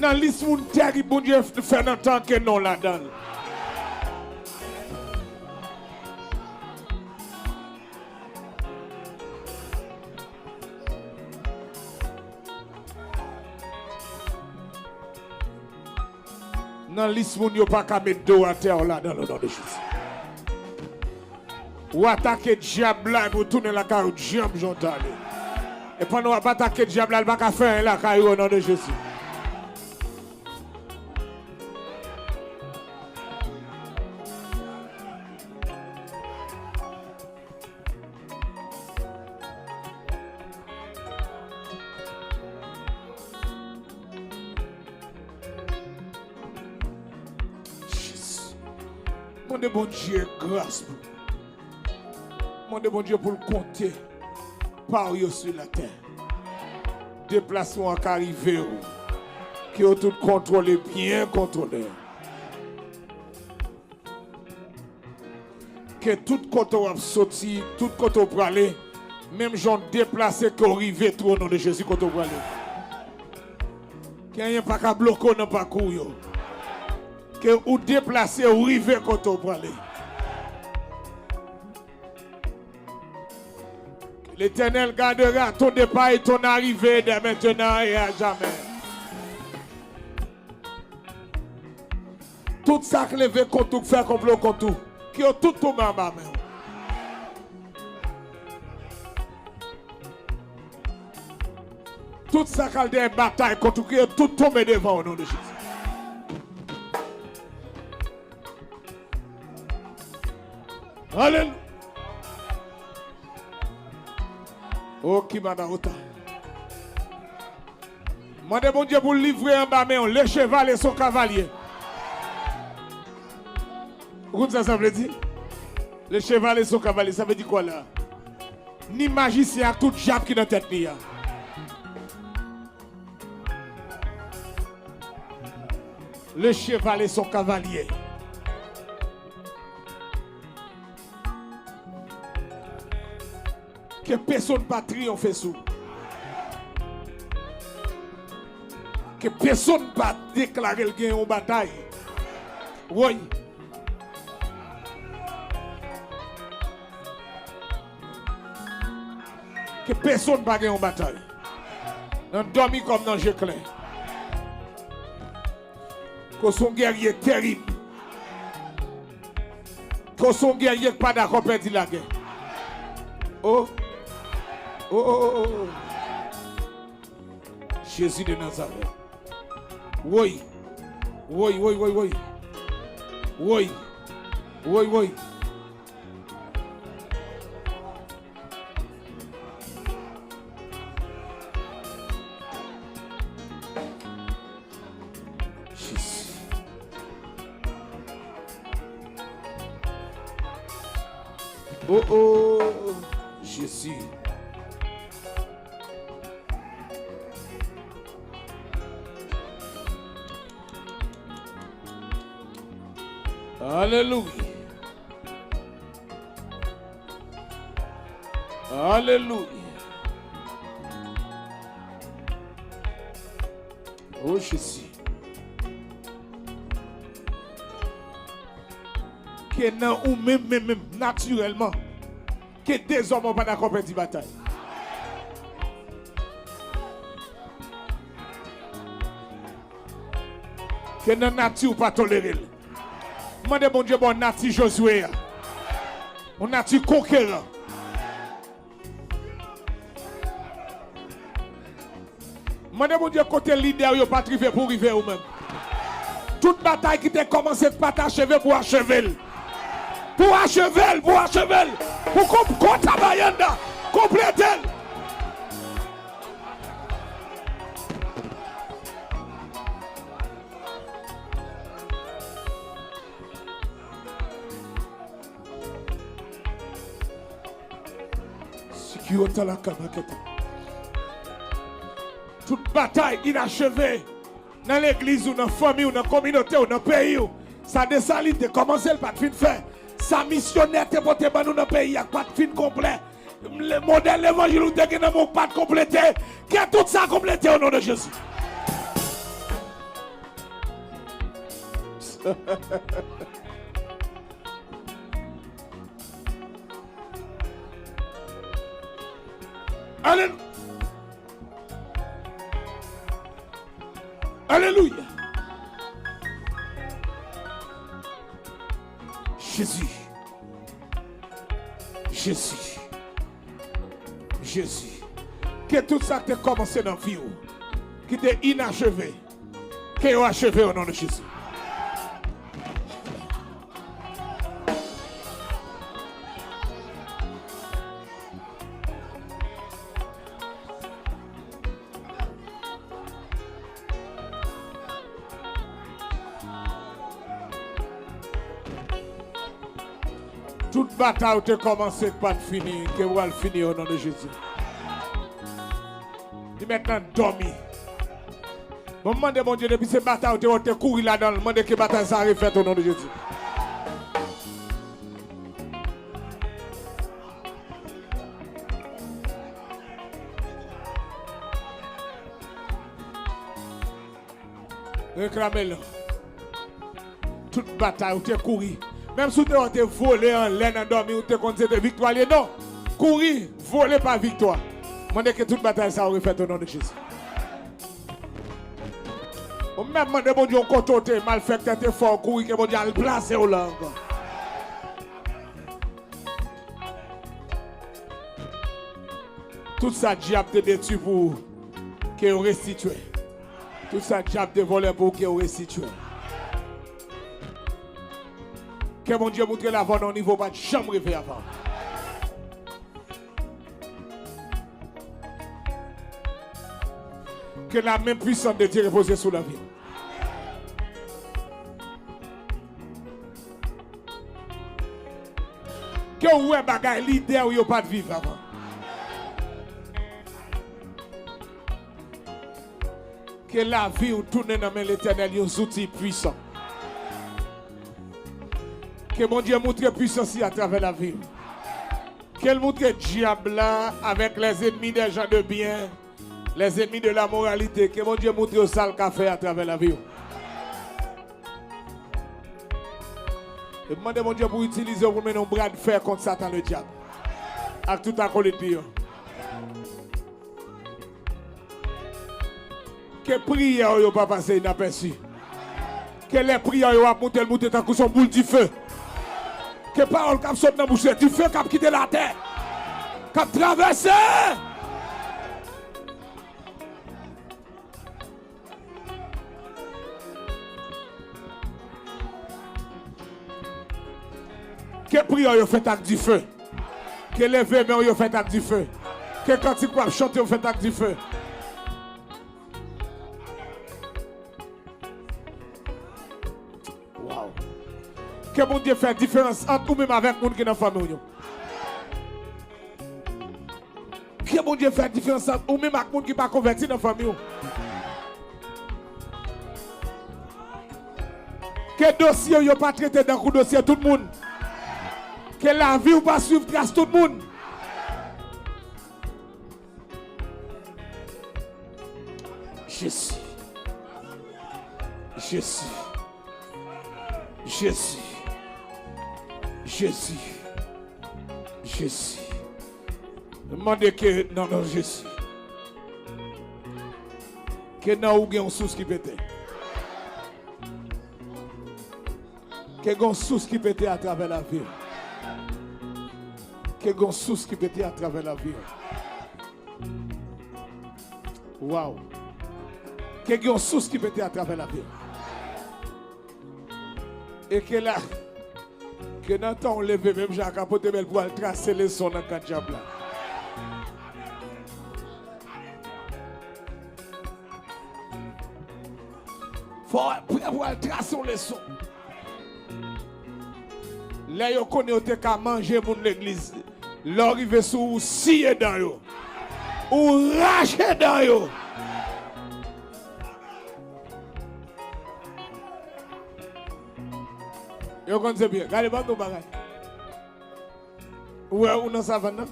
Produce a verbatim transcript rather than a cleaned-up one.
Nan lis moun tèrib Bondye fè nan tan ke non ladan l. Nan lis moun yo pa ka met do atè ladan l, o non de Jezi. Ou atake dyab la epi ou tounen lakay ou djanm jan w t ale. E pandan w ap atake dyab la, li pa ka fè anyen lakay ou, o non de Jezi. Jezi. Mande Bondye gras pou ou. Mande Bondye pou l konte pa w yo sou latè. Deplasman an ka rive w. Ke yo tout kontwole, byen kontwole. Ke tout kote w ap soti, tout kote w prale, menm jan w deplase, ke w rive tou o non de Jezi kote w prale. Ke anyen pa ka bloke w nan pakou w yo. Ke ou deplase, ou rive kote w prale. L'Éternel gardera ton départ et ton arrivée dès maintenant et à jamais. Tout sa k leve kont ou, k fè konplo kont ou, ke yo tout tonbe anba men w. Tout sa k al dèyè batay kont ou, ke yo tout tonbe devan w, o non de Jezi. Alelouya. O ki manda ota. Mande Bondye pou l livre anba men w. Le cheval et son cavalier. Ou konn sa sa vle di? Le cheval et son cavalier, sa vle di kwa la? Ni majisyen ak tout dyab ki nan tèt li a. Le cheval et son cavalier. Ke pèsonn pa triyonfe sou. Ke pèsonn pa deklare l gen yon batay. Woy. Ke pèsonn pa gen yon batay. Nan dòmi kòm nan je klè. Ke w se yon gèrye terib. Ke w se yon gèrye k pa dakò pèdi lagè. O. O, o, o, o, o. Jezi de Nazarèt. Woy. Woy, woy, woy, woy. Woy. Woy, woy. Jezi. O, o, Jezi. Alelouya. Alelouya. O Jezi. Ke nan ou menm, menm, menm, natirèlman, ke dezòmè w pa dakò pèdi batay. Ke nan nati w pa tolere l. Mande Bondye ba w nati Jozye a. Yon nati konkeran. Mande Bondye kote lidè w yo pa t rive pou rive ou menm. Tout batay ki te kòmanse k pa t acheve pou acheve l. Pou acheve l, pou acheve l. Pou konp-, kontabayanda, konplete l. Sikiyota la kabaketa. Tout batay inacheve nan legliz ou, nan fanmi w, nan kominote w, nan peyi w. Sa Desalin te kòmanse, l pa t fin fè. Sa misyonè te pote ban nou nan peyi a, pa t fin konplè. Le modèl levanjil ou te gen nan men w pa t konplete. Ke tout sa konplete o non de Jezi. Alel-, Alelouya. Jezi. Jezi. Jezi. Ke tout sa ki te kòmanse nan vi w, ki te inacheve, ke yo acheve o non de Jezi. Tout batay ou te kòmanse k pa t fini, ke w al fini o non de Jezi. Li mèt nan dòmi. Bon, m mande Bondye, depi se batay ou te wè, ou te kouri ladan l, mande ke batay sa a refèt o non de Jezi. Reklame l. Tout batay ou te kouri. Menm si w te wè w te vole anlè nan dòmi, ou te konn se te viktwa l ye. Non. Kouri, vole pa viktwa. Mande ke tout batay sa yo refèt o non de Jezi. Ou menm mande Bondye yon kote w te, malfektè te fè w kouri, ke Bondye al plase w la ankò. Tout sa dyab te detwi pou ou, ke yo restitye. Tout sa dyab te vòlè pou ou, ke yo restitye. Ke Bondye moutre l avè w nan yon nivo w pa t janm reve avan. Ke la men pwisant de Dye repoze sou lavi w. Ke w wè bagay lidè w yo pa t viv avan. Ke lavi w tounen nan men Letènèl, yon zouti pwisan. Ke Bondye moutre pwisans li atravè lavi w. Ke l moutre dyab la avèk les ennemis des gens de bien, les ennemis de la moralité, ke Bondye moutre yo sa l ka fè atravè lavi w. E mande Bondye pou itilize w pou mennen yon bra de fè kont Satan le dyab ak tout akolit li yo. Ke priyè w yo pa pase inapèsi. Ke lè priyè w yo ap moute, l moute tankou se yon boul dife. Ke pawòl k ap sot nan bouch yo, dife k ap kite latè, k ap travèse. Ke priyè w yo fèt ak dife. Ke leve men w yo fèt ak dife. Ke kantik w ap chante yo fèt ak dife. Wow. Ke Bondye fè diferans ant ou menm avèk moun ki nan fanmi w yo. Ke Bondye fè diferans ant ou menm ak moun ki pa konvèti nan fanmi w. Ke dosye w yo pa trete tankou dosye tout moun. Ke lavi w pa swiv tras tout moun. Jezi. Jezi. Jezi. Jezi. Jezi. Mande ke nan non Jezi. Ke nan ou gen yon sous ki pete. Ke gen yon sous ki pete atravè lavi w. Ke gen yon sous ki pete atravè lavi w. Wow. Ke gen yon sous ki pete atravè lavi w. E ke la, ke nan tan w leve, menm jan ak apot Ebèl pou al trase leson nan kan dyab la. Fò w prè pou al trase yon leson. Lè yo konnen yo te ka manje moun legliz, lè w rive sou ou, ou siye dan yo, ou rache dan yo. Yo konn se byen. Gade, ban m di w bagay. Ou wè ou nan savann nan?